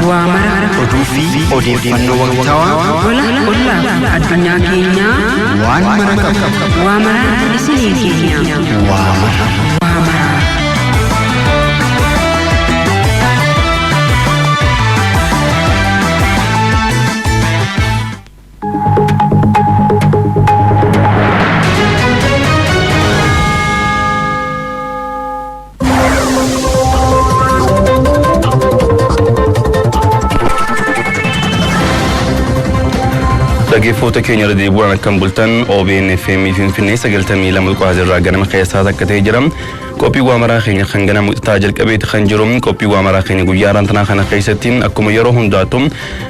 Waa mara. Oduu fi odeeffannoo waqtaawaa Gola ollaaf addunyaa keenyaa waan mara qabu. Waa maraan isinii keenya. Waa mara. Waa mara. Dhaggeeffattoota keenya irra deebi'uudhaan akkam bultan. OBN FM Finfinnee 92.0 irraa ganama keessaa takka ta'ee jira. Qophii waa maraa keenya kan ganama wixataa jalqabeeti kan jiru. Qophii waa maraa keenya guyyaa har'aa kana keessatti akkuma yeroo hundaatu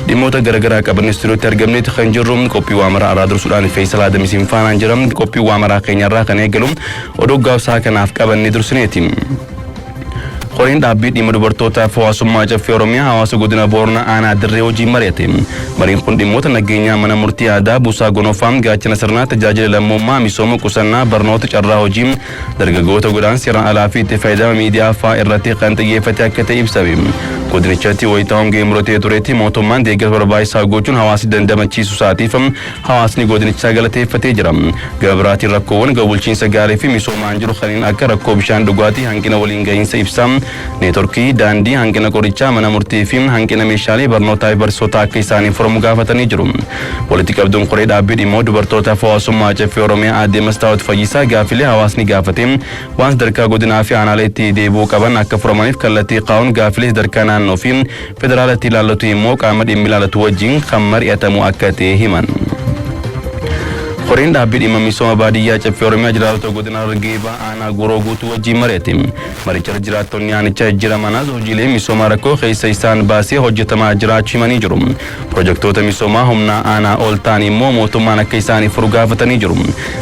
dhimmoota garaagaraa qabanne istuudiyootti argamneeti kan jirru. Qophii waa maraa irraa dursuudhaan Feesal Adamisiin faanaan jira. Qophii waa maraa keenya irraa kan eegalu oduu gabaabsaa kanaaf qabannee dursineeti. Koreen dhaabbii dhimma dubartootaaf hawaasummaa Caffee Oromiyaa hawaasa godina Booranaa aanaa Dirree wajjin mari'ate. Mariin kun dhimmoota nageenyaa, mana murtii aadaa, buusaa gonofaa, gaachana sirnaa, tajaajila lammummaa, misooma qusannaa, barnoota, carraa hojii, dargaggoota godaan seeraan alaa fi itti fayyadama miidiyaa fa'aa irratti kan xiyyeeffate akka ta'e ibsame. Godinichatti wayitaa hongee mudatee turetti mootummaan deeggarsa barbaachisaa gochuun hawaasni dandamachiisuu isaatiif hawaasni godinichaa galateeffatee jira. Gama biraatiin rakkoowwan gama bulchiinsa gaarii fi misoomaan jiru kanneen akka rakkoo bishaan dhugaatii, hanqina waliin gahiinsa ibsaa, neetworkii, daandii, hanqina qorichaa, mana murtii fi hanqina meeshaalee barnootaa fi barsiisotaa akka isaaniif furamu gaafatanii jiru. Walitti qabduun koree dhaabbii dhimmoo dubartootaaf hawaasummaa Caffee Oromiyaa aadde Mastaawot Fayyisaa gaaffilee hawaasni gaafate waan sadarkaa godinaa fi aanaaleetti deebi'uu qaban akka furamaniif kallattii kaa'uun, gaaffilee sadarkaa naannoo fi federaalatti ilaallatu immoo qaama dhimmi ilaallatu wajjin kan mari'atamu akka ta'e himan. Koreen dhaabbii dhimma misooma baadiyyaa Caffee Oromiyaa jiraattota godina Harargee Bahaa aanaa Gooroo Guutuu wajjin mari'ate. Maricha jiraattonni aanichaa jijjiiramanaas hojiilee misoomaa rakkoo keessa isaan baasee hojjetamaa jiraachuu himanii jiru. Pirojektoota misoomaa humna aanaa ol ta'an immoo mootummaan akka isaaniif furu gaafatanii jiru.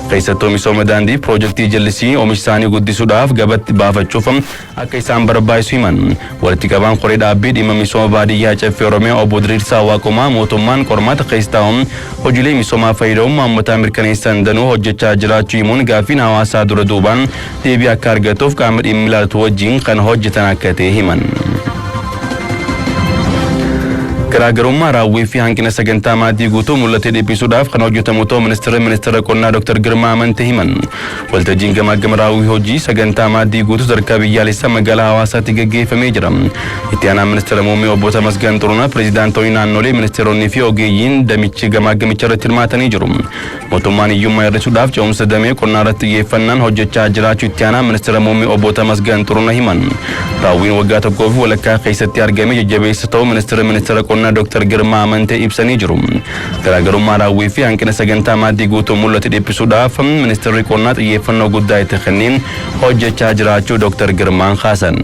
Keessattuu misooma daandii, pirojektii jallisii oomisha isaanii guddisuudhaaf gabatti baafachuuf akka isaan barbaachisu himan. Walitti qabaan koree dhaabbii dhimma misooma baadiyyaa Caffee Oromiyaa obbo Diriirsaa Waaqomaa mootummaan qormaata keessa taa'uun hojiilee misoomaa fayyadamummaa uummataa mirkaneessan danuu hojjechaa jiraachuu himuun, gaaffiin hawaasaa dura duubaan deebii akka argatuuf qaama dhimmi ilaallatu wajjin kan hojjetan akka ta'e himan. Garaagarummaa raawwii fi hanqina sagantaa maaddii guutuu mul'atee dhiphisuudhaaf kan hojjetamu ta'uu ministeera qonnaa Dr. Girmaa Amantee himan. Waltajjiin gamaagama raawwii hojii sagantaa maaddii guutuu sadarkaa biyyaalessaa magaalaa Hawaasaatti gaggeeffamee jira. Itti aanaa ministeera muummee obbo Tamasgan Xurunaa, pireezidaantonni naannolee, ministeeronnii fi ogeeyyiin damichi gamaagamicha irratti hirmaatanii jiru. Mootummaan hiyyummaa hir'isuudhaaf ce'umsa damee qonnaa irratti xiyyeeffannaan hojjechaa jiraachuu itti aanaa ministeera muummee obbo Tamasgan Xurunaa himan. Raawwiin waggaa tokkoo fi walakkaa keessatti argame jajjabeessa ta'uu ministeera qonnaa Dr. Girmaa Amantee ibsanii jiru. Garaagarummaa raawwii fi hanqina sagantaa maaddii guutuu mul'ate dhiphisuudhaaf ministeerri qonnaa xiyyeeffannoo guddaa itti kenneen hojjechaa jiraachuu Dr. Girmaan kaasan.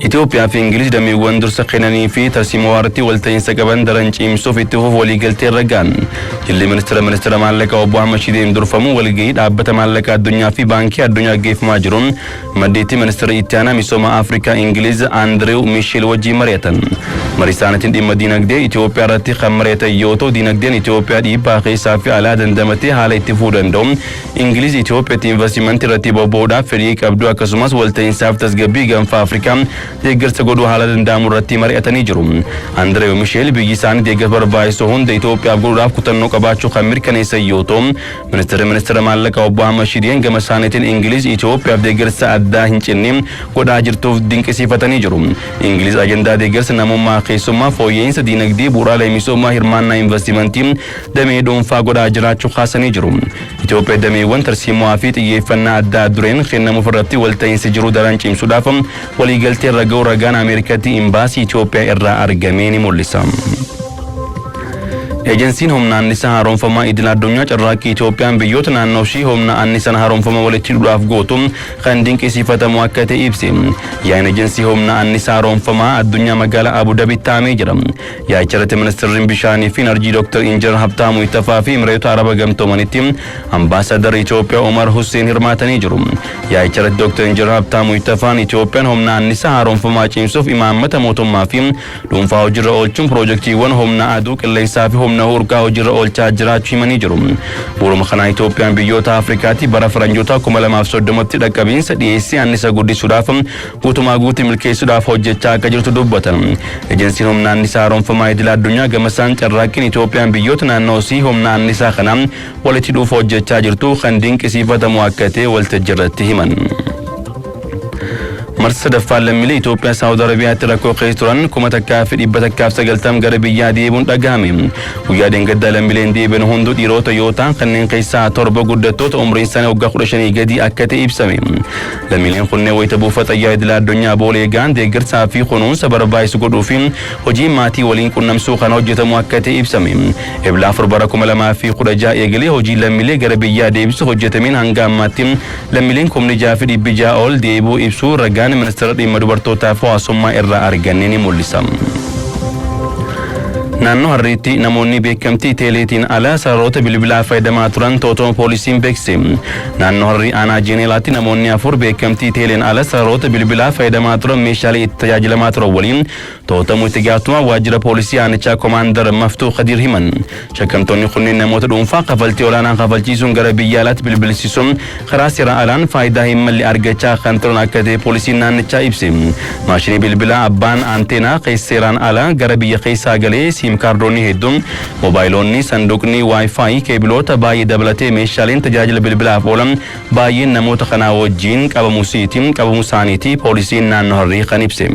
Itoophiyaa fi Ingiliz dameewwan dursa kennanii fi tarsiimoo irratti walta'iinsa qaban daran cimsuuf itti fufuuf waliigaltee irra ga'an. Jilli ministeera maallaqaa obbo Ahmad Shideen durfamu walgahii dhaabbata maallaqaa addunyaa fi baankii addunyaa gaggeeffamaa jiruun maddiitti ministeera itti aanaa misooma Afrikaa Ingiliz Andrew Miisheel wajjin mari'atan. Marii isaaniitiin dhimma diinagdee Itoophiyaa irratti kan mari'atan yoo ta'u, diinagdeen Itoophiyaa dhiibbaa keessaa fi alaa dandamatee haala itti fufuu danda'u, Ingiliz Itoophiyaatti investimentii irratti bobba'uudhaaf fedhii qabdu, akkasumas walta'iinsaaf tasgabbii gaanfa Afrikaa deeggarsa godhuu haala danda'amu irratti mari'atanii jiru. Andrew Miisheel biyyi isaanii deeggarsa barbaachisu hunda Itoophiyaaf godhuudhaaf kutannoo qabaachuu kan mirkaneessan yoo ta'u, ministeerri maallaqaa obbo Ahmad Shideen gama isaaniitiin Ingiliz Itoophiyaaf deeggarsa addaa hin cinne godhaa jirtuuf dinqisiifatanii jiru. Ingiliz ajandaa deeggarsa namummaa, keessummaa fooyya'insa diinagdee, bu'uuraalee misoomaa, hirmaannaa investimentii damee dhuunfaa godhaa jiraachuu kaasanii jiru. Itoophiyaa dameewwan tarsiimoo fi xiyyeeffannaa addaa dureen kennamuuf irratti walta'iinsi jiru daran cimsuudhaaf waliigaltee irra ga'uu ragaan Ameerikaatti imbaasii Itoophiyaa irraa argamee ni mul'isa. Eejensiin humna annisaa haaromfamaa idil addunyaa carraaqqii Itoophiyaan biyyoota naannoo ishii humna annisaan haaromfamaa walitti hidhuudhaaf gootu kan dinqisiifatamu akka ta'e ibse. Yaa'iin eejensii humna annisaa haaromfamaa addunyaa magaalaa Abu Dhabitti taa'amee jira. Yaa'icha irratti ministeerri bishaanii fi enerjii Dr. Injinar Habtaamuu Ittafaa fi Imireetota Araba Gamtoomanitti ambaasadar Itoophiyaa Omar Hussein hirmaatanii jiru. Yaa'icha irratti Dr. Injinar Habtaamuu Ittafaan Itoophiyaan humna annisaa haaromfamaa cimsuuf imaammata mootummaa fi dhuunfaa hojiirra oolchuun piroojeektiiwwan humna aduu, qilleensaa fi humna humna hurkaa hojiirra oolchaa jiraachuu himanii jiru. Bu'uuruma kanaa Itoophiyaan biyyoota Afrikaatti bara faranjoota 2030tti dhaqqabiinsa dhiyeessii annisa guddisuudhaaf guutumaa guutuu milkeessuudhaaf hojjechaa akka jirtu dubbatan. Ejensiin humna annisaa haaromfamaa idil addunyaa gamasaan carraaqqiin Itoophiyaan biyyoota naannoo isii humna annisaa kanaan walitti hidhuuf hojjechaa jirtu kan dinqisiifatamu akka ta'e waltajjii irratti himan. Marsa sadaffaan lammiilee Itoophiyaa Saawud Arabiyaatti rakkoo keessa turan 1190 gara biyyaa deebi'uun dhagahame. Guyyaa dheengaddaa lammiileen deebi'an hunduu dhiirota yoo ta'an, kanneen keessaa 7 guddattoota umriin isaanii waggaa 15 gadii akka ta'e ibsame. Lammiileen kunneen wayita buufata xayyaara idil addunyaa Boolee ga'an deeggarsaa fi kunuunsa barbaachisu godhuu fi hojii maatii waliin qunnamsuu kan hojjetamu akka ta'e ibsame. Ebla 4 bara 2016 eegalee hojii lammiilee gara biyyaa deebisu hojjetameen hanga ammaatti lammiileen 6600 ol deebi'uu ibsuu ragaan ministeera dhimma dubartootaa fi hawaasummaa irraa arganne ni mul'isa. Naannoo Harariitti namoonni beekamtii teeleetiin ala sararoota bilbilaa fayyadamaa turan to'atama poolisiin beeksise. Naannoo Hararii aanaa Jeeneelaatti namoonni 4 beekamtii teeleen ala sararoota bilbilaa fayyadamaa turan meeshaalee itti tajaajilamaa turan waliin to'atamuu itti gaafatamaa waajjira poolisii aanichaa Komaandar Maftuu Khadiir himan. Shakkamtoonni kunneen namoota dhuunfaa kafaltii olaanaan kafalchiisuun gara biyya alaatti bilbilsiisuun karaa seeraan alaan faayidaa hin malle argachaa kan turan akka ta'e poolisiin naannichaa ibse. Maashinii bilbilaa abbaan anteenaa seeraan ala gara biyya keessaa galee siim kaardoonni hedduun, moobaayilonni, sanduuqni waayifaayi, keebiloota baay'ee dabalatee meeshaaleen tajaajila bilbilaaf oolan baay'een namoota kanaa wajjin qabamuu isaaniiti poolisiin naannoo Hararii kan ibse.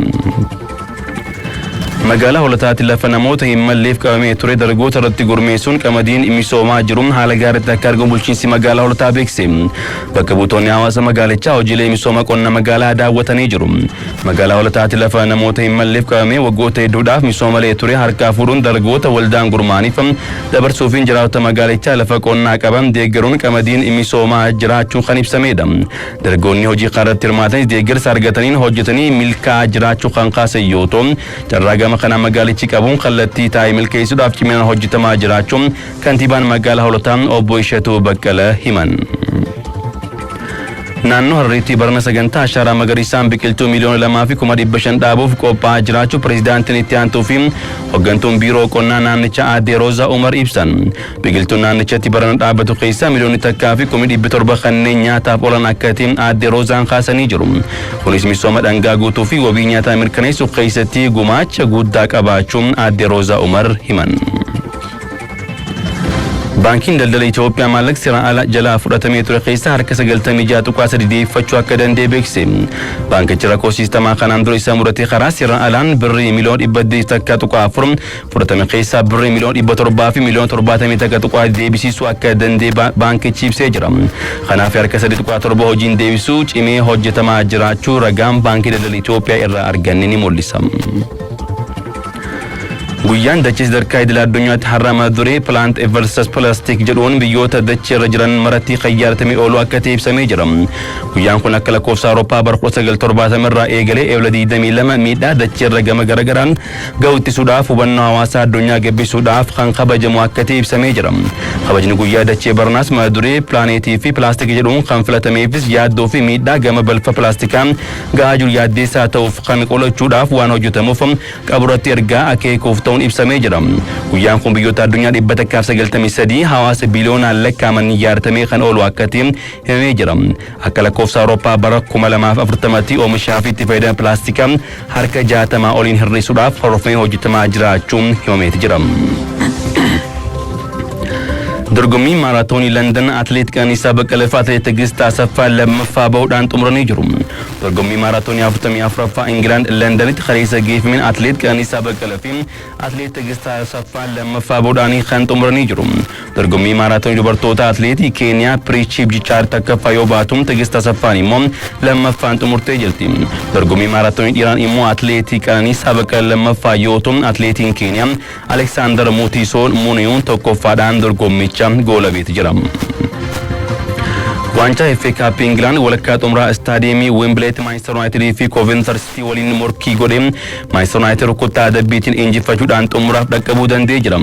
Magaalaa Holataatti lafa namoota hin malleef qabamee ture dargoota irratti gurmeessuun qamadiin misoomaa jiru haala gaariitti akka argamu bulchiinsi magaalaa Holataa beekse. Bakka buutonni hawaasa magaalichaa hojiilee misooma qonna magaalaa daawwatanii jiru. Magaalaa Holataatti lafa namoota hin malleef qabamee waggoota hedduudhaaf misooma malee ture harkaa fuudhuun dargoota waldaan gurmaaniif dabarsuufiin jiraattota magaalichaa lafa qonnaa qaban deeggaruun qamadiin misoomaa jiraachuu kan ibsamedha. Dargoonni hojii kanarratti hirmaatanis deeggarsa argataniin hojjetanii milkaa'aa jiraachuu kan kaasan yoo ta'u, carraa gama kana magaalichi qabuun kallattii taa'ee milkeessuudhaaf ciminaan hojjetamaa jiraachuun kantiibaan magaalaa Holotaa obbo Ishetuu Baqqala himan. Naannoo Harariitti barana sagantaa ashaaraa magariisaan biqiltuu 2,500,000 dhaabuuf qophaa'aa jiraachuu pireezidaantiin itti aantuu fi hooggantuun biiroo qonnaa naannichaa aadde Roozaa Umar ibsan. Biqiltuun naannichatti barana dhaabbatu keessaa 1,700,000 kanneen nyaataaf oolan akka ta'e aadde Roozaan kaasanii jiru. Kunis misooma dhangaa guutuu fi wabii nyaataa mirkaneessuu keessatti gumaacha guddaa qabaachuun aadde Roozaa Umar himan. Baankiin Daldala Itoophiyaa maallaqa seeraan ala jalaa fudhatamee ture keessaa harka 96.3 deeffachuu akka danda'e beeksise. Baankichi rakkoo siistamaa kanaan dura isa mudate karaa seeraan alaan birrii 801.4 miliyoona fudhatame keessaa birrii 771.000,000 deebisiisuu akka danda'e baankichi ibsee jira. Kanaaf harka 3.7 hojiin deebisuu cimee hojjetamaa jiraachuu ragaan Baankii Daldala Itoophiyaa irraa arganne ni mul'isa. Guyyaan dachee sadarkaa idil addunyaatti har'a mata duree Plant versus Plastic jedhuun biyyoota dachee irra jiran maratti kan yaadatamee oolu akka ta'e ibsamee jira. Guyyaan kun akka lakkoofsa Awurooppaa bara 1970 irraa eegalee Ebla 22 miidhaa dachee irra gama garagaraan gahu ittisuudhaaf hubannoo hawaasaa addunyaa gabbisuudhaaf kan kabajamu akka ta'e ibsamee jira. Kabajni guyyaa dachee barnaas mata duree pilaaneetii fi pilaastikii jedhuun kan filatameefis yaaddoo fi miidhaa gama balfa pilaastikaa gahaa jiru yaaddeessaa ta'uuf kan qolachuudhaaf waan hojjetamuuf qaburratti ergaa akeekuuf ta'uun ibsamee jira. Guyyaan kun biyyoota addunyaa 193 hawaasa biliyoonaan lakkaa'aman yaadatamee kan oolu akka ta'e himamee jira. Akka lakkoofsa Awurooppaa bara 2040tti oomishaa fi itti fayyadama pilaastikaa harka 60 oliin hir'isuudhaaf hordofamee hojjetamaa jiraachuun himameeti jira. Dorgommii maaraatoonii London Atileet Qananiisaa Baqqalee fi Atileet Tigist Asaffaa lammaffaa bahuudhaan xumuranii jiru. Dorgommii maaraatoonii 44ffaa Ingilaand Londonitti kaleessa geeffameen Atileet Qananiisaa Baqqalee fi Atileet Tigist Asaffaa lammaffaa bahuudhaan kan xumuranii jiru. Dorgommii maaraatoonii dubartoota atileetii Keeniyaa Piriichiif Jichaar takkaffaa yoo baatu, Tigist Asaffaan immoo lammaffaan xumurtee jirti. Dorgommii maaraatoonii dhiiraan immoo Atileetii Qananiisaa Baqqalee lammaffaa yoo ta'u, atileetiin Keeniyaa Aleksaandar Mutiisoon Muniyuun tokkoffaadhaan dorgommicha goolabeeti jira. Waancaa FA Cup Ingilaand walakkaa xumuraa istaadiyeemii Wembleytti Manchester United fi Coventry City waliin morkii godhe Manchester United rukuttaa adabbiitiin injifachuudhaan xumuraaf dhaqqabuu danda'ee jira.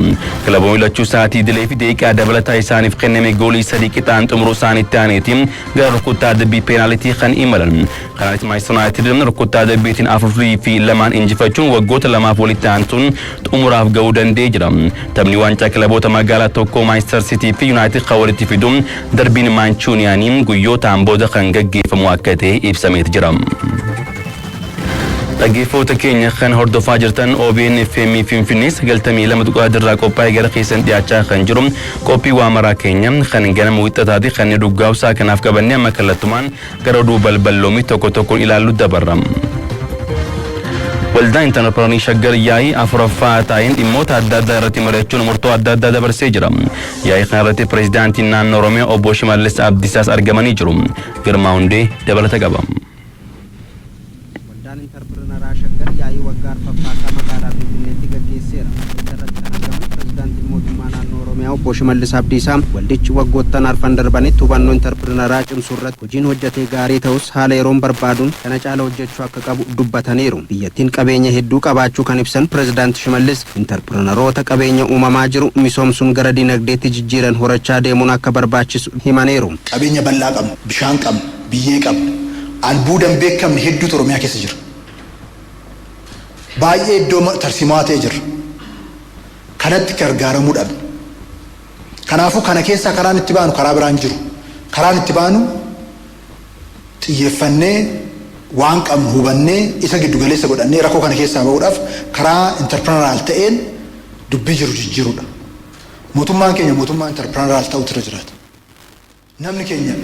Kilaboonni lachuu sa'aatii idilee fi daqiiqaa dabalataa isaaniif kenname goolii sadii qixaan xumuruu isaaniitti aaneeti gara rukuttaa adabbii peenaalitii kan imalan. Kanaanis Manchester United rukuttaa adabbiitiin 4-2 injifachuun waggoota lamaaf walitti aantuun xumuraaf ga'uu danda'ee jira. Taphni waancaa kilaboota magaalaa tokkoo Manchester City fi United kan walitti fiduun darbiin Maanchuuniyaanii guyyootaan booda kan gaggeeffamu akka ta'e ibsameet jira. Dhaggeeffattoota keenya kan hordofaa jirtan OBN FM Finfinnee 92.4 irraa qophaa'ee gara keessan dhiyaachaa kan jiru qophii waa maraa keenya kan ganama wixataati kan dhuggaabsaa kanaaf qabannee amma kallattumaan gara oduu balballoomii tokko tokkoon ilaallu dabarra. Waldaan Intarpireenarii Shaggar yaa'ii afuraffaa taa'een dhimmoota adda addaa irratti mari'achuun murtoo adda addaa dabarsee jira. Yaa'ii kana irratti pireezidaantiin naannoo Oromiyaa obbo Shimallis Abdiisaas argamanii jiru. Girmaa Hundee dabalata qaba. Waldaan Intarpireenaraa Shaggar yaa'ii waggaa arfaffaa magaalaa Finfinneetti gaggeesseera. Irratti kan argaman pireezidaantiin mootummaa naannoo Oromiyaa obbo Shimallis Abdiisaa, waldichi waggoottan arfan darbanitti hubannoo intarpireenaraa cimsuu irratti hojiin hojjetee gaarii ta'us, haala yeroon barbaaduun kana caala hojjechuu akka qabu dubbataniiru. Biyyattiin qabeenya hedduu qabaachuu kan ibsan pireezidaanti Shimallis, intarpireenaroota qabeenya uumamaa jiru misoomsuun gara dinagdeetti jijjiiran horachaa deemuun akka barbaachisu himaniiru. Qabeenya bal'aa qabna, bishaan qabna, biyyee qabna, albuudan beekamne hedduutu Oromiyaa keessa jira. Baay'ee iddoo tarsiimaa ta'e jira. Kanatti gargaaramuu dhabne. Kanaafuu kana keessaa karaan itti baanu karaa biraan jiru. Karaan itti baanu xiyyeeffannee, waan qabnu hubannee, isa giddugaleessa godhannee rakkoo kana keessaa bahuudhaaf karaa entrepreneurial ta'een dubbii jiru jijjiirudha. Mootummaan keenya mootummaa entrepreneurial ta'utu irra jiraata. Namni keenya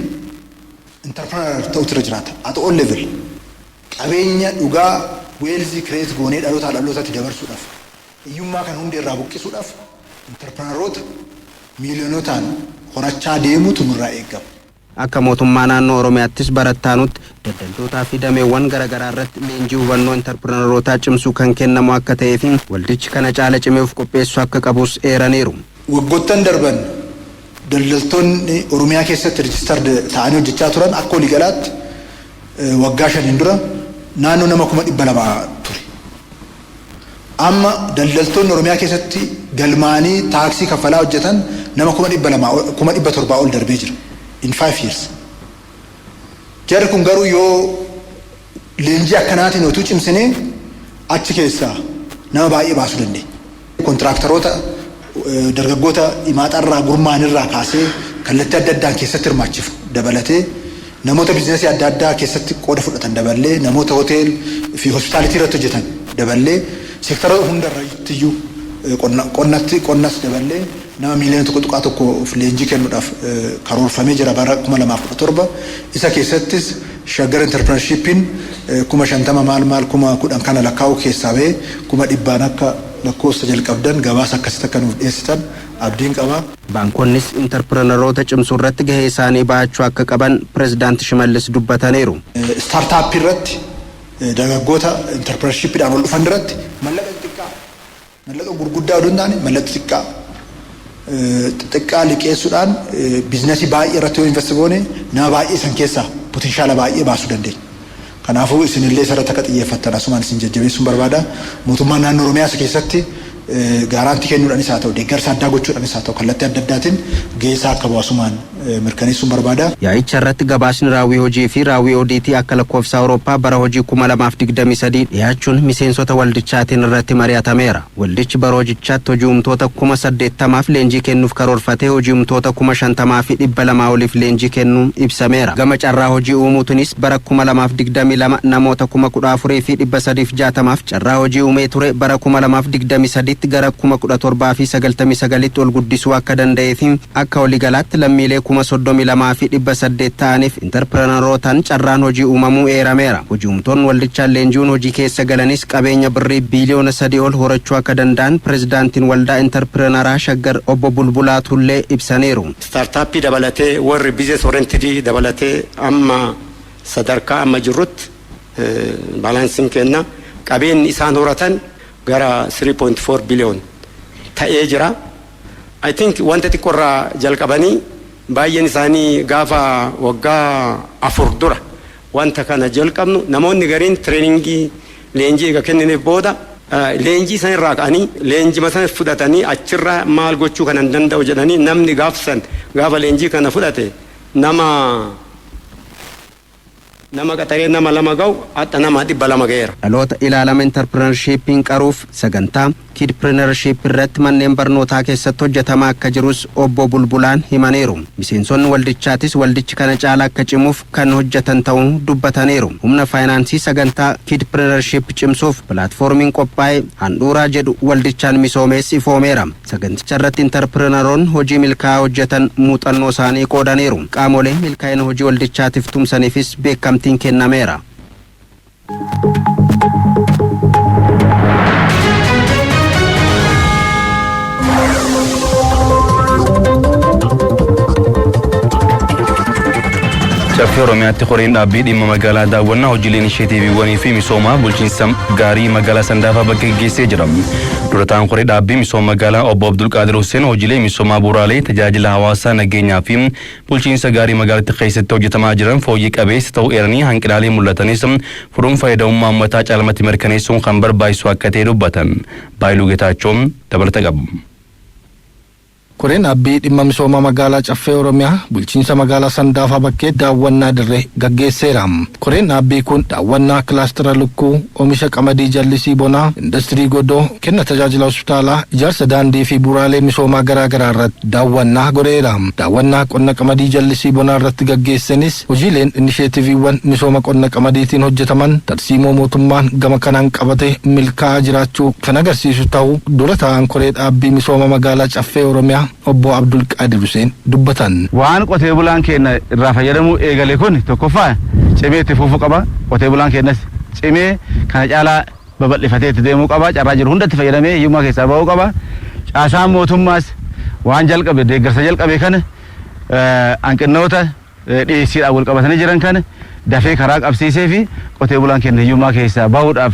entrepreneurial ta'utu irra jiraata. At all level. Qabeenya dhugaa, wealth create goonee dhalootaa dhalootatti dabarsuudhaaf, hiyyummaa kan hundi irraa buqqisuudhaaf entrepreneuroota miiliyonotaan horachaa deemuutu nurraa eegama. Akka mootummaa naannoo Oromiyaattis barattaanutti daldaltootaa fi dameewwan garaagaraa irratti leenjii hubannoo intarpireenarootaa cimsuu kan kennamu akka ta'ee fi waldichi kana caala cimee of qopheessuu akka qabus eeraniiru. Waggoottan darban daldaltoonni Oromiyaa keessatti registered ta'anii hojjechaa turan akka waliigalaatti waggaa 5n dura naannoo nama 200,000 ture. Amma daldaltoonni Oromiyaa keessatti galmaanii taaksii kaffalaa hojjetan nama 200,000, 700,000 ol darbee jira. In 5 years. Jarri kun garuu yoo leenjii akkanaatiin otuu cimsinee achi keessaa nama baay'ee baasuu dandeenya. Kontiraaktaroota dargaggoota imaaxarraa gurmaanirraa kaasee kallattii adda addaan keessatti hirmaachifu dabalatee, namoota biizinasii adda addaa keessatti qooda fudhatan daballee, namoota hotel fi hospitality irratti hojjetan daballee, seektara hundarrattiyyuu qonnatti qonnas daballee nama miiliyoona 1.1 of leenjii kennuudhaaf karoorfamee jira bara 2017. Isa keessattis Shaggar Entrepreneurshippiin 50,000 maal maal 10,000 kana lakkaa'uu keessaa bahee 100,000n akka lakkoofsa jalqabdan gabaasa akkasitti akka nuuf dhiyeessitan abdiin qaba. Baankonnis intarpireenaroota cimsuu irratti gahee isaanii bahachuu akka qaban pireezidaanti Shimallis dubbataniiru. Startup irratti, dargaggoota entrepreneurshippiidhaan ol dhufan irratti mallaqa xixiqqaa, mallaqa gurguddaa odoo hin taane mallaqa xixiqqaa xixiqqaa liqeessuudhaan biizinasii baay'ee irratti yoo invest goone nama baay'ee san keessaa potential baay'ee baasuu dandeenya. Kanaafuu isinillee isarratti akka xiyyeeffattan asumaan isin jajjabeessuun barbaada. Mootummaan naannoo Oromiyaa isa keessatti guarantee kennuudhaanis haa ta'u, deeggarsa addaa gochuudhaanis haa ta'u, kallattii adda addaatiin geessaa akka bu'asumaan mirkaneessuun barbaada. Yaa'icha irratti gabaasni raawwii hojii fi raawwii odiitii akka lakkoofsa Awurooppaa bara hojii 2023 dhiyaachuun miseensota waldichaatiin irratti mari'atameera. Waldichi bara hojichaatti hojii uumtoota 80,000f leenjii kennuuf karoorfatee hojii uumtoota 50,200 oliif leenjii kennuun ibsameera. Gama carraa hojii uumuutinis bara 2022 namoota 14,360f carraa hojii uumee ture bara 2023tti gara 17,099tti ol guddisuu akka danda'ee fi akka waliigalaatti lammiilee 32,800 ta'aniif intarpireenarootaan carraan hojii uumamuu eerameera. Hojii uumtoonni waldichaan leenji'uun hojii keessa galanis qabeenya birrii biiliyoona 3 ol horachuu akka danda'an pirezidaantiin Waldaa Intarpireenaraa Shaggar obbo Bulbulaa Tullee ibsaniiru. Startup dabalatee, warri business oriented dabalatee, amma sadarkaa amma jirrutti balanceiin kenna qabeenyi isaan horatan gara 3.4 biliyoon ta'ee jira. I think wanta xiqqoorraa jalqabanii Baay'een isaanii gaafa waggaa 4 dura wanta kana jalqabnu namoonni gariin trainingii leenjii eega kennineef booda leenjii san irraa ka'anii leenjima sana fudhatanii achirraa maal gochuu kan hin danda'u jedhanii namni gaafsan gaafa leenjii kana fudhate nama qaxaree nama 2 ga'u hadha nama 200 ga'eera. Dhaloota ilaalama intarpirinarshiippiin qaruuf sagantaa kidpirinarshiip irratti manneen barnootaa keessatti hojjetamaa akka jirus obbo Bulbulaan himaniiru. Miseensonni waldichaatis waldichi kana caalaa akka cimuuf kan hojjetan ta'uu dubbataniiru. Humna faayinaansii sagantaa kidpirinarshiip cimsuuf pilaatfoormiin qophaa'e handhuuraa jedhu waldichaan misoomees ifoomeera. Saganticha irratti intarpirinaroonni hojii milkaa'aa hojjetan muuxannoo isaanii qoodaniiru. Qaamolee milkaa'ina hojii waldichaatiif tumsaniifis beekamtiin kennameera. Caffee Oromiyaatti koreen dhaabbii dhimma magaalaa daawwannaa hojiilee inisheetiiviiwwanii fi misoomaa bulchiinsa gaarii magaalaa Sandaafaa bakka geggeessee jira. Durataan koree dhaabbii misooma magaalaa obbo Abdulqaadir Hussein hojiilee misoomaa bu'uuraalee tajaajila hawaasaa nageenyaa fi bulchiinsa gaarii magaalatti keessatti hojjetamaa jiran fooyyee qabeessa ta'uu eeranii hanqinaalee mul'atanis furuun fayyadamummaa uummataa caalmatti mirkaneessuun kan barbaachisu akka ta'e dubbatan. Baayiluu Getaachoon dabalata qabu. Koreen dhaabbii dhimma misooma magaalaa Caffee Oromiyaa bulchiinsa magaalaa Sandaafaa bakkee daawwannaa dirree gaggeesseera. Koreen dhaabbii kun daawwannaa kilaastera lukkuu, oomisha qamadii jallisii bonaa, industirii godoo, kenna tajaajila hospitaalaa, ijaarsa daandii fi bu'uuraalee misoomaa garaa garaa irratti daawwannaa godheera. Daawwannaa qonna qamadii jallisii bonaa irratti gaggeessanis hojiileen inisheetiiviiwwan misooma qonna qamadiitiin hojjetaman tarsiimoo mootummaan gama kanaan qabate milkaa'aa jiraachuu kan agarsiisu ta'uu dura ta'an koree dhaabbii misooma magaalaa Caffee Oromiyaa obbo Abdulqaadir Hussein dubbatan. Waan qotee bulaan keenya irraa fayyadamuu eegale kun tokkoffaa cimee itti fufuu qaba. Qotee bulaan keenyas cimee kana caalaa babal'ifatee itti deemuu qaba. Carraa jiru hundatti fayyadamee hiyyummaa keessaa ba'uu qaba. Caasaan mootummaas waan jalqabe deeggarsa jalqabe kana hanqinoota dhiyeessiidhaan wal qabatanii jiran kana dafee karaa qabsiisee fi qotee bulaan keenya hiyyummaa keessaa bahuudhaaf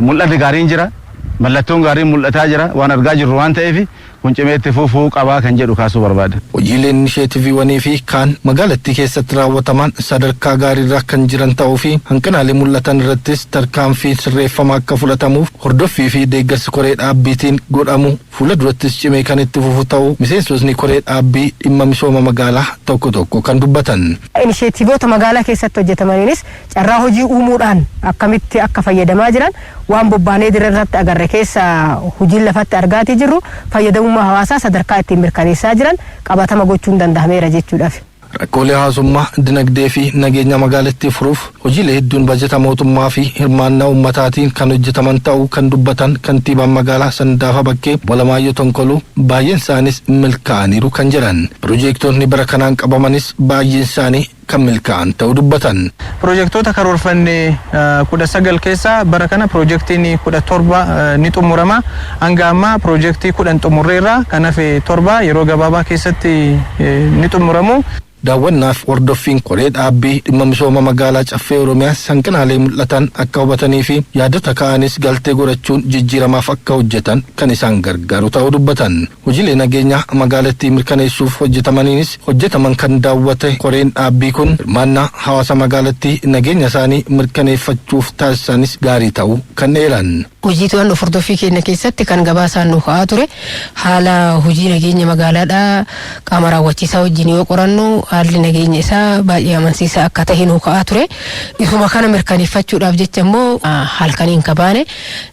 mul'anni gaariin jira. Mallattoon gaariin mul'ataa jira waan argaa jirru waan ta'eef kun cimee itti fufuu qabaa kan jedhu kaasuu barbaada. Hojiileen inisheetiiviiwwanii fi kaan magaalattii keessatti raawwataman sadarkaa gaariirra kan jiran ta'uu fi hanqinaalee mul'atan irrattis tarkaanfii sirreeffama akka fudhatamuuf hordoffii fi deeggarsi koree dhaabbiitiin godhamu fuula durattis cimee kan itti fufu ta'uu miseensotni koree dhaabbii dhimma misooma magaalaa tokko tokko kan dubbatan. Inisheetiivoota magaalaa keessatti hojjetamaniinis carraa hojii uumuudhaan akkamitti akka fayyadamaa jiran waan bobbaanee dirree irratti agarre keessa hojiin lafatti argaatii jirru fayyadamummaa hawaasaa sadarkaa ittiin mirkaneessaa jiran qabatama gochuun danda'ameera jechuudhaaf. Rakkoolee hawaasummaa, dinagdee fi nageenya magaalattii furuuf hojiilee hedduun bajeta mootummaa fi hirmaannaa uummataatiin kan hojjetaman ta'uu kan dubbatan kantiibaan magaalaa Sandaafa Bakkee Walamaayyoo Tonkoluu baay'een isaanis milkaa'aniiru kan jedhan. Piroojeektoonni bara kanaan qabamanis baay'een isaanii kan milkaa'an ta'uu dubbatan. Piroojeektoota karoorfannee 19 keessaa bara kana piroojeektiin 17 ni xumurama. Hanga ammaa piroojeektii 10 xumurreerra, kan hafe 7 yeroo gabaabaa keessatti ni xumuramu. Daawwannaaf hordoffiin koree dhaabbii dhimma misooma magaalaa Caffee Oromiyaa hanqinaalee mul'atan akka hubatanii fi yaadota ka'anis galtee godhachuun jijjiiramaaf akka hojjetan kan isaan gargaaru ta'uu dubbatan. Hojiilee nageenyaa magaalattii mirkaneessuuf hojjetamaniinis hojjetaman kan daawwate koreen dhaabbii kun hirmaannaa hawaasa magaalattii nageenya isaanii mirkaneeffachuuf taasisanis gaarii ta'uu kan eeran. Hojii to'annoo hordoffii keenya keessatti kan gabaasaan nu ka'aa ture haala hojii nageenya magaalaadhaa qaama raawwachiisaa wajjin yoo qorannu haalli nageenya isaa baay'ee amansiisaa akka ta'e nu ka'aa ture. Isuma kana mirkaneeffachuudhaaf jecha immoo halkaniin kabaane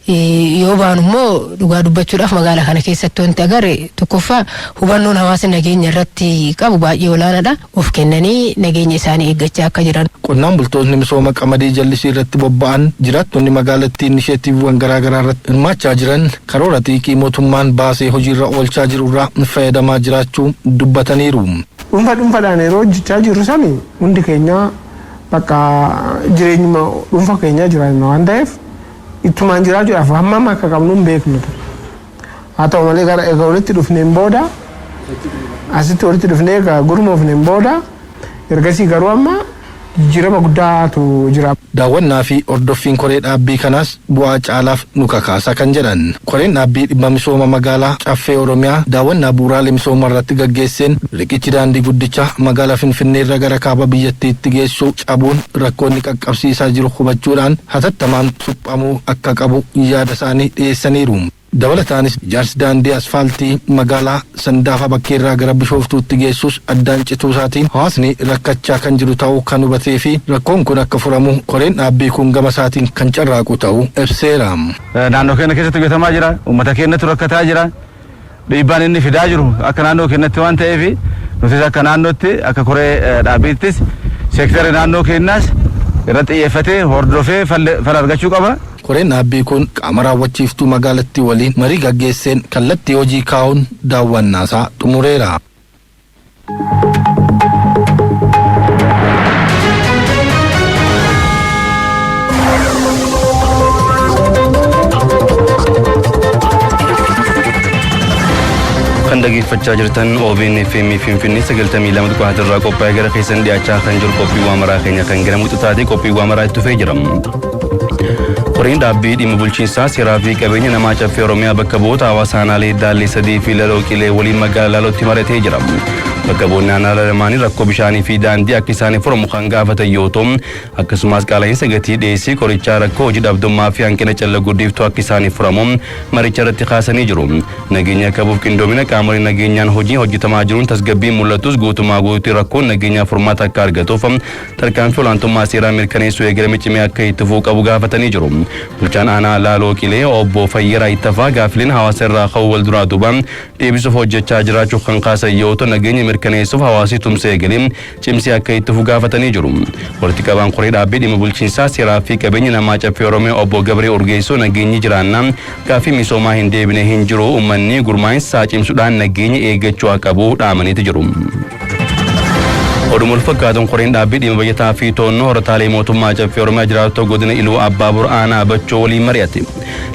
yoo baanu immoo dhugaa dubbachuudhaaf magaalaa kana keessatti wanti agarre tokkoffaa hubannoon hawaasni nageenya irratti qabu baay'ee olaanaadha. Of kennanii nageenya isaanii eeggachaa akka jiran. Qonnaan bultoonni misooma qamadii jallisii irratti bobba'an jiraattonni magaalattii inisheetiiviiwwan garaagaraa irratti hirmaachaa jiran karoora xiiqii mootummaan baasee hojiirra oolchaa jiru irraa fayyadamaa jiraachuu dubbataniiru. Dhuunfa dhuunfaadhaan yeroo hojjechaa jirru sani hundi keenya bakka jireenyuma dhuunfa keenyaa jiraanna waan ta'eef ittumaan jiraachuudhaaf hammam akka qabnu hin beeknu ture. Haa ta'u malee gara egaa walitti dhufneen booda asitti walitti dhufnee egaa gurmoofneen booda ergasii garuu amma Jijjiirama guddaatu jira. Daawwannaa fi hordoffiin koree dhaabbii kanaas bu'aa caalaaf nu kakaasa kan jedhan. Koreen dhaabbii dhimma misooma magaalaa Caffee Oromiyaa daawwannaa bu'uuraalee misoomaa irratti gaggeesseen riqichi daandii guddicha magaalaa Finfinnee irra gara kaaba biyyattiitti geessu cabuun rakkoonni qaqqabsiisaa jiru hubachuudhaan hatattamaan suphamuu akka qabu yaada isaanii dhiyeessaniiru. Dabalataanis ijaarsi daandii asfaaltii magaalaa Sandaafa Bakkeerraa gara Bishooftuutti geessus addaan cituu isaatiin hawaasni rakkachaa kan jiru ta'uu kan hubatee fi rakkoon kun akka furamu koreen dhaabbii kun gama isaatiin kan carraaqu ta'uu ibseera. Naannoo keenya keessatti hojjetamaa jira. Uummata keenyatu rakkataa jira. Dhiibbaan inni fidaa jiru akka naannoo keenyatti waan ta'eef nutis akka naannootti akka koree dhaabbiittis seektarri naannoo keenyaas irratti xiyyeeffatee hordofee fala argachuu qaba. Koreen dhaabbii kun qaama raawwachiiftuu magaalattii waliin marii gaggeesseen kallattii hojii kaa'uun daawwannaasaa xumureera. Kan dhaggeeffachaa jirtan OBN FM Finfinnee 92.4 irraa qophaa'ee gara keessan dhiyaachaa kan jiru qophii waa maraa keenya kan gara muxutaati qophii waa maraa itti fufee jira. Koreen dhaabbii dhimma bulchiinsaa seeraa fi qabeenya namaa Caffee Oromiyaa bakka bu'oota hawaasa aanaalee Daallee Sadii fi Laloo Qilee waliin magaalaa Laalootti mari'atee jira. Bakka bu'oonni aanaalee lamaanii rakkoo bishaanii fi daandii akka isaaniif furamu kan gaafatan yoo ta'u, akkasumas qaala'insa gatii dhiyeessii qorichaa rakkoo hojii dhabdummaa fi hanqina calla guddiftuu akka isaaniif furamu maricha irratti kaasanii jiru. Nageenya qabuuf qindoomina qaamolee nageenyaan hojii hojjetamaa jiruun tasgabbiin mul'atus guutumaa guutuutti rakkoon nageenyaa furmaata akka argatuuf tarkaanfii olaantummaa seeraa mirkaneessuu eegalame cimee akka itti fufuu qabu gaafatanii jiru. Bulchaan aanaa Laaloo Qilee obbo Fayyeraa Ittafaa gaaffileen hawaasa irraa ka'uu wal duraa duubaan deebisuuf hojjechaa jiraachuu kan kaasan yoo ta'u nageenya mirkaneessuuf hawaasi tumsa eegalee cimsee akka itti fufu gaafatanii jiru. Walitti qabaan koree dhaabbii dhimma bulchiinsaa seeraa fi qabeenya namaa Caffee Oromiyaa obbo Gabree Urgeessoo nageenyi jiraannaa gaaffii misoomaa hin deebine hin jiru uummanni gurmaa'insa cimsuudhaan nageenya eeggachuu akka qabu dhaamaniiti jiru. Oduma wal fakkaatuun koreen dhaabbii dhimma bajataa fi to'annoo horataalee mootummaa Caffee Oromiyaa jiraattota godina Iluu Abbaa Aanaa Bachoo waliin mari'ate.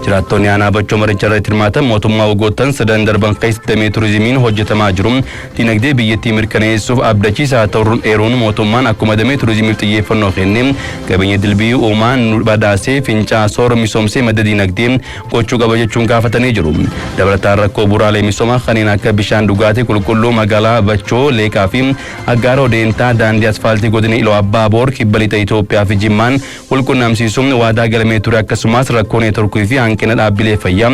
Jiraattonni aanaa Bachoo maricha irratti hirmaatan mootummaa waggoottan sadan darban keessatti damee turizimiin hojjetamaa jiru dinagdee biyyattii mirkaneessuuf abdachiisaa ta'uun eeruun mootummaan akkuma damee turizimiif xiyyeeffannoo kenne qabeenya dilbii uumaan nu badhaasee fincaa soora misoomsee madda dinagdee gochuu qaba jechuun gaafatanii jiru. Dabalataan rakkoo bu'uuraalee misoomaa kanneen akka bishaan dhugaatii qulqulluu magaalaa Bachoo Leeqaa fi Aggaaroo Deentaa daandii asfaaltii godina Iluu Abbaa Boor kibba lixa Itoophiyaa fi Jimmaan walqunnamsiisuun waadaa galmee ture akkasumas rakkoo neetworkii fi hanqina dhaabbilee fayyaa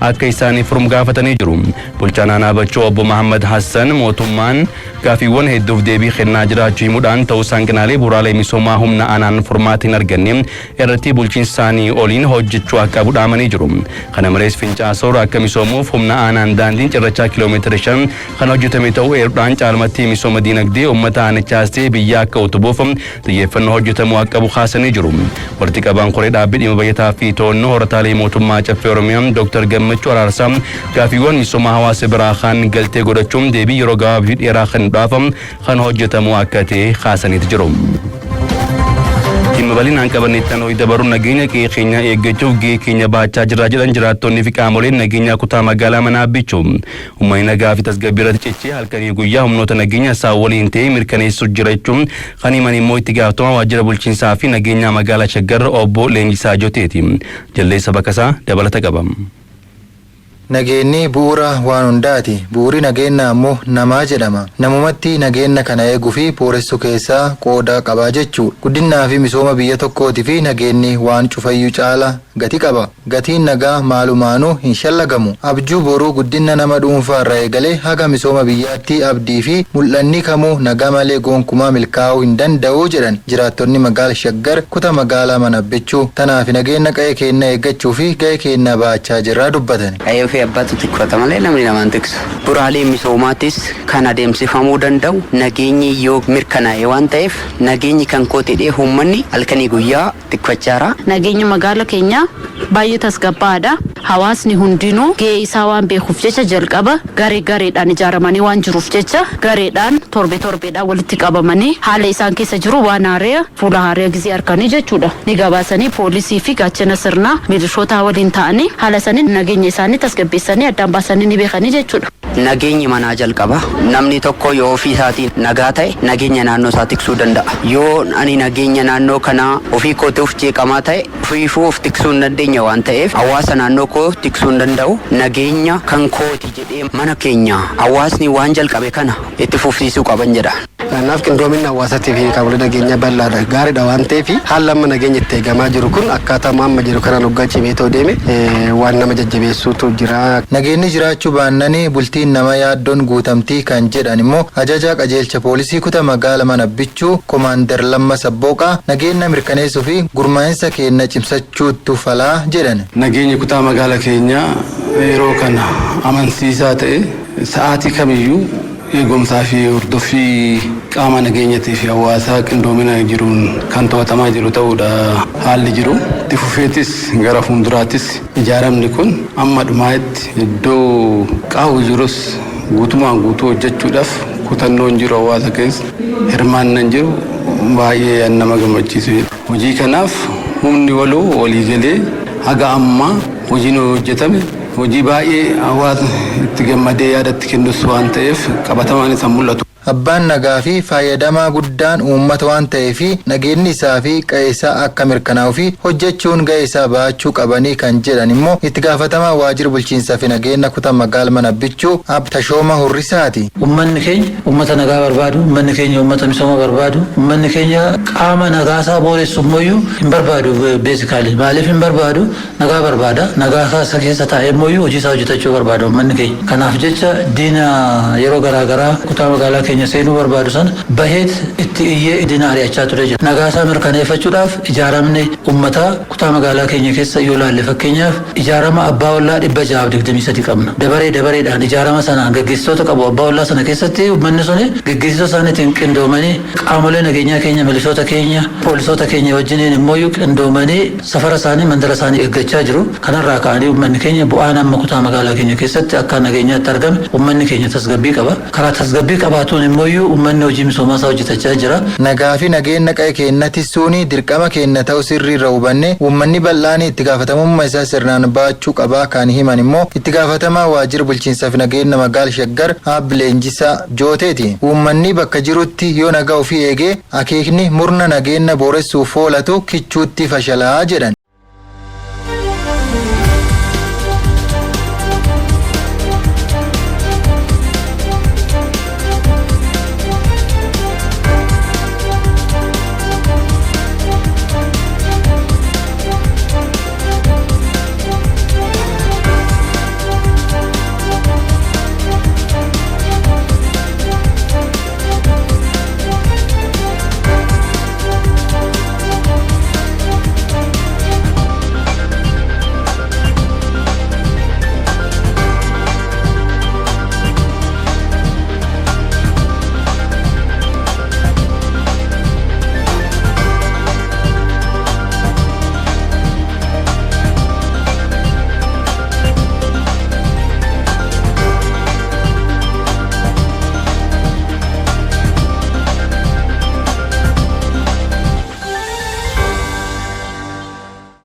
akka isaaniif furamu gaafatanii jiru. Bulchaan aanaa Bachoo obbo Mahammad Hassan mootummaan gaaffiiwwan hedduuf deebii kennaa jiraachuu himuudhaan ta'us hanqinaalee bu'uuraalee misoomaa humna aanaan furmaata hin arganne irratti bulchiinsa isaanii oliin hojjechuu akka qabu dhaamanii jiru. Kana malees fincaa soora akka misoomuuf humna aanaan daandiin cirrachaa kiiloomeetira 5 kan hojjetame ta'uu eeruudhaan caalmatti misooma diinagdee uummata aanichaas ta'e biyya akka utubuuf xiyyeeffannoo hojjetamuu akka qabu kaasanii jiru. Walitti qabaan koree dhaabbii dhimma bajataa fi to'annoo horataalee mootummaa Caffee Oromiyaa Dr. Gammachuu Araarsaa gaaffiiwwan misooma hawaasa biraa kan galtee godhachuun deebii yeroo gabaabaa fi dheeraa kan dhaafamu kan hojjetamu akka ta'e kaasaniiti jiru. Dhimma bal'inaan qabanneettan ho'i dabaruun nageenya qe'ee keenya eeggachuuf gahee keenya baachaa jirra jedhan jiraattonni fi qaamoleen nageenyaa kutaa magaalaa Manaa Abbichuu. Uummanni nagaa fi tasgabbii irratti cichee halkanii guyyaa humnoota nageenya isaa waliin ta'ee mirkaneessu jira jechuun kan himan immoo itti gaafatamaa waajjira bulchiinsaa fi nageenyaa magaalaa Shaggar obbo Leenjisaa Joteeti. Jalleessa Bakasaa dabalata qaba. Nageenyi bu'uura waan hundaati. Bu'uurri nageenyaa ammoo namaa jedhama. Namumatti nageenya kana eeguu fi booressuu keessaa qooda qabaa jechuudha. Guddinaa fi misooma biyya tokkootii fi nageenyi waan cufayyuu caala gati qaba. Gatiin nagaa maalumaanuu hin shallagamu. Abjuu boruu guddina nama dhuunfaa irraa eegalee haga misooma biyyaatti abdii fi mul'anni kamuu nagaa malee gonkumaa milkaa'uu hin danda'u jedhan jiraattonni magaala Shaggar kutaa magaalaa Manabbichuu. Tanaaf nageenya qa'ee keenya eeggachuu fi ga'ee keenya baachaa jirraa dubbatan. Abbaatu tikfata malee namni namaan tiksu. Bu'uuraalee misoomaatis kan adeemsifamuu danda'u nageenyi yoo mirkanaa'e waan ta'eef nageenyi kan koo ta'ee uummanni halkanii guyyaa tikfachaa jira. Nageenyi magaala keenyaa baay'ee tasgabbaa'aadha. Hawaasni hundinuu gahee isaa waan beekuuf jecha jalqaba garee gareedhaan ijaaramanii waan jiruuf jecha gareedhaan torbe torbeedhaan walitti qabamanii haala isaan keessa jiru waan haaraa fuula haaraa gizee harkanii jechuudha. Ni gabaasanii poolisii fi gaachana sirnaa milishoota waliin ta'anii haala sanii nageenya isaanii tasgabbeessanii addaan baasanii ni beekanii jechuudha. Nageenyi manaa jalqaba. Namni tokko yoo ofii isaatiin nagaa ta'e nageenya naannoo isaa tiksuu danda'a. Yoo ani nageenya naannoo kanaa ofii kootiif jeeqamaa ta'e ofiifuu of tiksuu hin dandeenye waan ta'eef hawaasa naannoo koo tiksuu hin danda'u. Nageenya kan kooti jedhee mana keenya hawaasni waan jalqabe kana itti fufsiisuu qaban jedha. Kanaaf qindoominni hawaasaatii fi qaamolee nageenyaa bal'aadha gaariidha waan ta'eef haalli amma nageenya itti eegamaa jiru kun akkaataa amma jiru kanaan hoggaa cimee ta'uu deeme waan nama jajjabeessuutu jira. Nageenyi jiraachuu baannanii bultiin nama yaaddoon guutamtii kan jedhan immoo ajajaa qajeelcha poolisii kutaa magaala mana bichuu Komaander Lamma Sabbooqaa nageenya mirkaneessuu fi gurmaa'insa keenya cimsachuutu falaa jedhan. Nageenyi kutaa magaala keenyaa yeroo kana amansiisaa ta'e sa'aatii kamiyyuu eegumsaa fi hordoffii qaama nageenyatii fi hawaasaa qindoomina jiruun kan to'atamaa jiru ta'uudha haalli jiru. Itti fufeetis gara fuulduraattis ijaaramni kun amma dhumaatti iddoo qaawwi jirus guutumaan guutuu hojjechuudhaaf kutannoon jiru hawaasa keessa hirmaannaan jiru baay'ee nama gammachiisu. Hojii kanaaf humni waloo walii galee haga ammaa hojiin hojjetame hojii baay'ee hawaasni itti gammadee yaadatti kennus waan ta'eef qabatamaan isa mul'atu. Abbaan nagaa fi fayyadamaa guddaan uummata waan ta'eef nageenyi isaa fi qe'ee isaa akka mirkanaa'u fi hojjechuun ga'ee isaa baachuu qabanii kan jedhan immoo itti gaafatamaa waajjira bulchiinsaa fi nageenya kutaa magaala mana bichuu Ab Tashooma Hurrisaati. Uummanni keenya uummata nagaa barbaadu, uummanni keenya uummata misooma barbaadu, uummanni keenya qaama nagaasaa booressu immoo hin barbaadu beezikaalii. Maaliif hin barbaadu? Nagaa barbaada. Nagaa isaa keessa taa'ee immoo hojii isaa hojjetachuu barbaada uummanni keenya. Kanaaf jecha diina yeroo garaagaraa kutaa magaalaa keenya seenuu barbaadu sana baheet itti iyyee diina ari'achaa ture jira. Nagaa isaa mirkaneeffachuudhaaf ijaaramni uummataa kutaa magaalaa keenya keessa yoo ilaalle fakkeenyaaf ijaarama abbaa ollaa 623 qabna. Dabaree dabareedhaan ijaarama sanaan gaggeessitoota qabu abbaa ollaa sana keessatti uummanni suni gaggeessitoota isaaniitiin qindoomanii qaamolee nageenyaa keenya milishoota keenya poolisoota keenya wajjiniin immoo qindoomanii safara isaanii mandara isaanii eeggachaa jiru. Kanarraa ka'anii uummanni keenya bu'aan amma kutaa magaalaa keenya keessatti akka nageenyaatti argame uummanni keenya tasgabbii qaba. Karaa tasgabbii qabaatuun immoo uummanni hojii misoomaa isaa hojjetachaa jira. Nagaa fi nageenya qe'ee keenya tiksuun dirqama keenya ta'uu sirriirra hubanne uummanni bal'aan itti gaafatamummaa isaa sirnaan baachuu qabaa kan himan immoo itti gaafatamaa waajjira bulchiinsaa fi nageenya magaala Shaggar Aab Leenjisaa Jooteeti. Uummanni bakka jirutti yoo nagaa ofii eegee akeekni murna nageenya booressuuf oolatu kichuutti fashalaa jedhan.